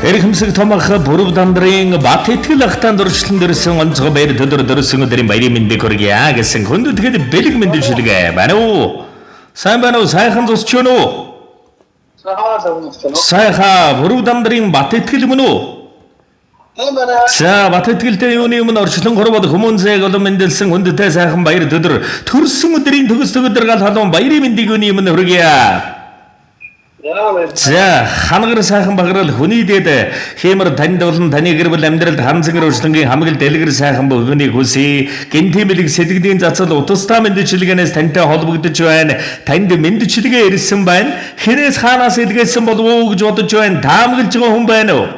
Эрхэмсэг томох бүрв дандрын Бат итгэл ахтан дуршлан дөрсөн онцгой баяр төлөр дөрсөн өдрийн баярын мэндийг хүргье гэсэн хүндэтгэл бэлэг мэндчилгээ байна уу? Сайн байна уу? Сайхан зусч байна уу? Сайхан. Сайхан бүрв дандрын Бат итгэл мөн үү? Тийм байна. За Бат итгэлтэй юуны өмнө орчлон хорвоод хүмүүн зээг олон мэндэлсэн хүндтэй сайхан баяр төдөр төрсөн өдрийн төгс төгөдөр гал халуун баярын мэндийг юуны өмнө хүргье. За хангар сайхан баграл хүний дэд хиймэр танд болон таны гэр бүл амьдралд ханзангар өршлөнгийн хамаг дэлгэр сайхан бөгөөнийг хүсье. Гинти бэлэг сэтгэлийн зацал утастай мэндчилгээнээс тантай холбогдож байна. Танд мэндчилгээ ирсэн байна. Хинээс хаанаас илгээсэн болов уу гэж бодож байна. Таамаглаж байгаа хүн байна уу?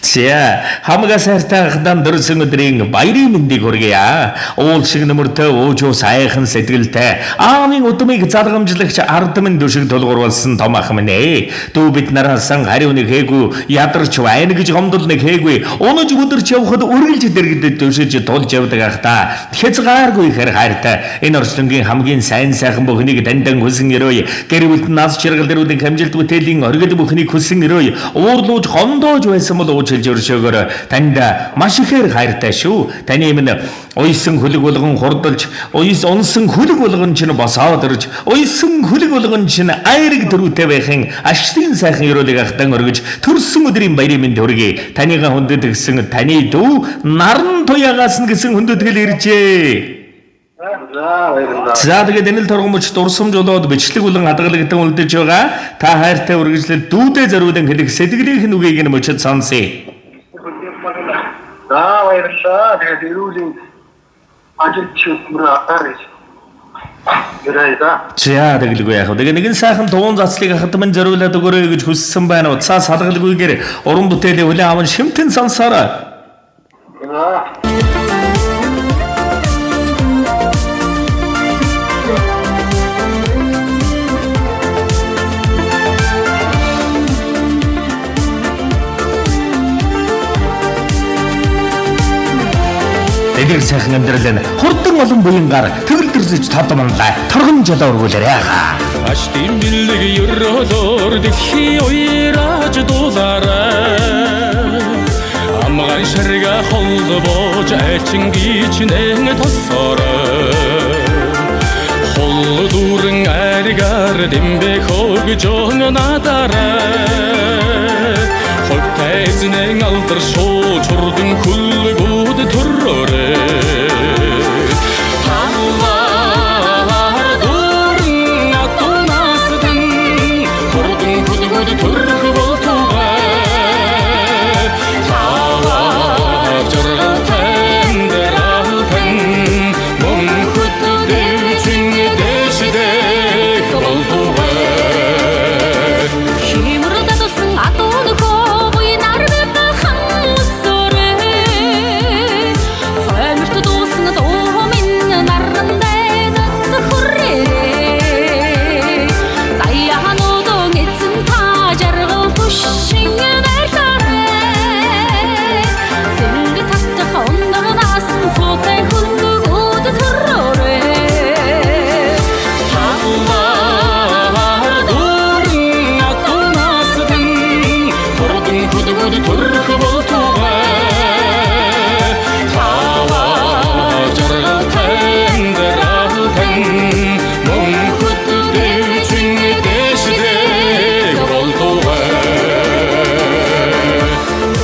За хамгаа сайртай анхдан дөрсөн өдрийн баярын мэндийг хүргье. Уул шиг нөмөртэй уужуу сайхан сэтгэлтэй аамын удмыг залгамжлагч ард минь дүшиг тулгуурласан том ах минь ээ. Дүү бид нараасан хариу нэг хээгүй ядарч байна гэж гомдол нэг хээгүй унаж өдөрч явхад үргэлж дэргэдэд дүшиж тулж явдаг ах та. Хязгааргүй ихээр хайртай энэ орчлонгийн хамгийн сайн сайхан бүхнийг таньдан хүсэн өрөөе. Гэр бүлд нас чиргэл дэрүүдийн хэмжилт бүтээлийн оргил бүхнийг хүсэн өрөөе. Уурлууж гомдоож байсан бол уучлж өршөөгөр танд маш ихээр хайртай шүү. Таны минь уйсан хөлөг болгон хурдалж, уйс унсан хөлөг болгон чинь босоод ирж, уйсан хөлөг болгон чинь айраг дөрүүтэй байхын ашлын сайхан өрөөлийг ахтан өргөж, төрсөн өдрийн баярын мэнд хүргэе. Таныгаа хүндэт гисэн таны дүү наран туягаас нь гэсэн хүндэтгэл иржээ. За баярлалаа. За тэгээд энэ л торгомч дурсамж болоод бичлэг болон хадгалагдан үлдэж байгаа. Та хайртай үргэлжлэл дүүдээ зориулан хэлэх сэтгэлийнх нь үгийг нь мөчөд сонсъё. За баярлалаа. Тэгээд эрүүлийн ажил хөдөлмөр аваар гэж. Гэрээ да. За тэгэлгүй яах вэ? Тэгээ нэгэн сайхан туун заслыг ахад минь зориулаад өгөөрэй гэж хүссэн байна. Утсаа салгалгүйгээр уран бүтээлийн хүлээн аван шимтэн сонсоорой. За. Дэлгэр сайхан амьдрал нь хурдан олон буянгаар төгөлдрөж тодмонлаа. Торгон жолоо өргүүлээрэй хаа. Аштын бэлэг өрөөлөөр дэлхий уйрааж дуулаарай. Амган шарга холбож айлчин гिचнэн тосоорой. Хол дүүрэн айргаар дэмбэ хөгжөөн надарай. Хогтой эзнэн алдар шуу чурдан хүлгүүд төрөөрэй. Таллаар дүүрэн атунасдан хурдан хүлгүүд төрөх болтугай. Таваа жаргалтай дэралтан мөнхөд дэвчин дэшдэх болтугай. Химэр дадуулсан адуу нөхөө буйнар бэхэн өсөрөө. Хойморт дуусан дуу минь наран дайдад хүрээрээ. Заяануудын эзэн та жаргал түшин байрлаарай. Зинг татах ундагнаас суутай хөнгөгүүд төрөөрэй. Таллаар дүүрэн атунасдан хурдан хүлгүүд төрөх болтугай. Таваа жаргалтай дэралтан мөнхөд дэвчин дэшдэх болтугай.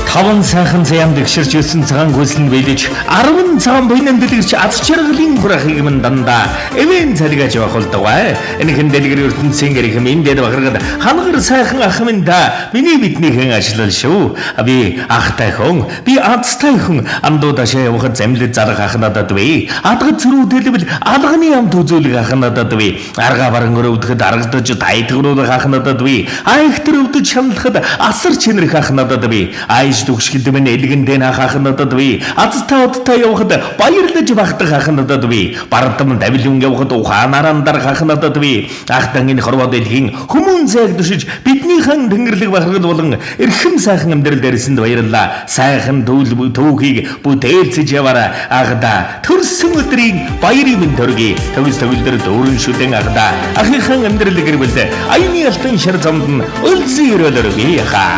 Таван сайхан заяам дэгширч өсөн цагаан гүсэл нь биелэж 10 цагаан буйнан дэлгэрч аз жаргалын хурахыг минь дандаа эвэн цалгаж явах болдоггүй. Энэхэн дэлгэр ертөнцийн гэрхэм энэ дэд бахаргад хангар сайхан ах минь та миний биднийхэн ажиллал шүү. Би ахтай хүн, би азтай хүн андуу дашаа явахад замлаж зарах ах надад бий. Адгад зөрүү төлбөл алганы амт үзүүлэх ах надад бий. Арга баран өрөвдөхэд аргадаж тайтгаруулах ах надад бий. Айхтар өвдөж шаналхад асар чинрэх ах надад бий. Айж төгшгөлд минь элгэндээ нах ах надад би. Азтай одтой явахад баярлаж багтах ах надад би. Бардам давилун явахад ухаанаар андарах ах надад би. Ахтан энэ хорвоо дэлхийн хүмүүн зайг дүшиж биднийхэн тэнгэрлэг бахархал болон эрхэм сайхан амьдрал дээрсэнд баярлалаа. Сайхан түүхийг бүтээлцэж яваарай. Агдаа төрсөн өдрийн баярын минь төргий. Төгс төгөлдөр дүүрэн шүдэн агдаа. Ахынхан амьдрал гэр бүл аяны алтан шар замд нь өлзий өрөөлөргий хаа.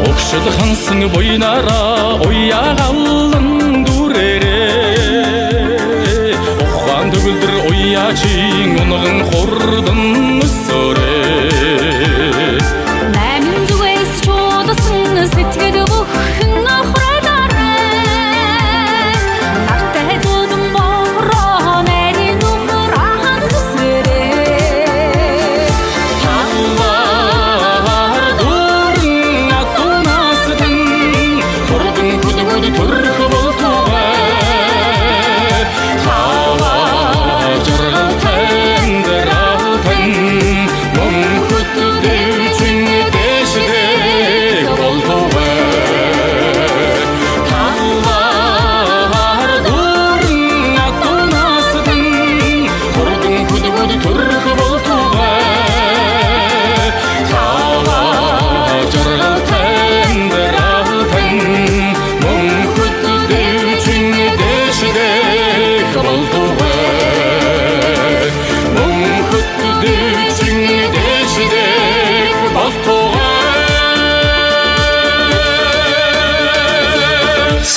Огшил хансан буйнараа уяагалан дүрээрээ. Ухаан төгөлдөр уяачин унган хурдан өсөөрэй. Найман зүгээс чуулсан сэтгэл бүхэн хурадараа. Нартай зүүдэн бороо нарийн нүмер ахан зүсэрээ. Талаар дүүрэн адуунаас тань хурдан хүлгүүд төрөх болтугай. Таваа жаргалтай амьдрал тань мөнхөд дэвжин дэшдэг болтугай. Талаар дүүрэн адуунаас тань хурдан хүлгүүд төрөх болтугай. Таваа жаргалтай амьдрал тань мөнхөд дэвжин дэшдэг болтугай. Мөнхөд дэвжин дэшдэг болтугай.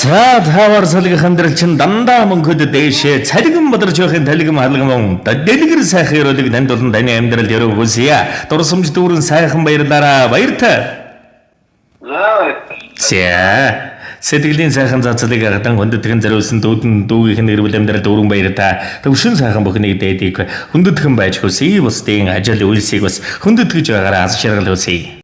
За тавар салгих амьдрал чинь дандаа мөнхөд дээшээ цалгин бадарч байхын талгим халгам дэлгэр сайхан өрөөлөг танд болон таны амьдралд өрөв хүсье. Дурсамж дүүрэн сайхан баярлаараа. Баяртай. За баярлалаа. За сэтгэлийн сайхан цацлыг агадан хүндэтгэн зориулсан дүүдэн дүүгийнх нь гэр бүл амьдралд өргөн баяртай. Төвшин сайхан бүхнийг дээдийг хүндэтгэн байж хүсье. Бусдын ажил үйлсийг бас хүндэтгэж байгаараа аз жаргал хүсье.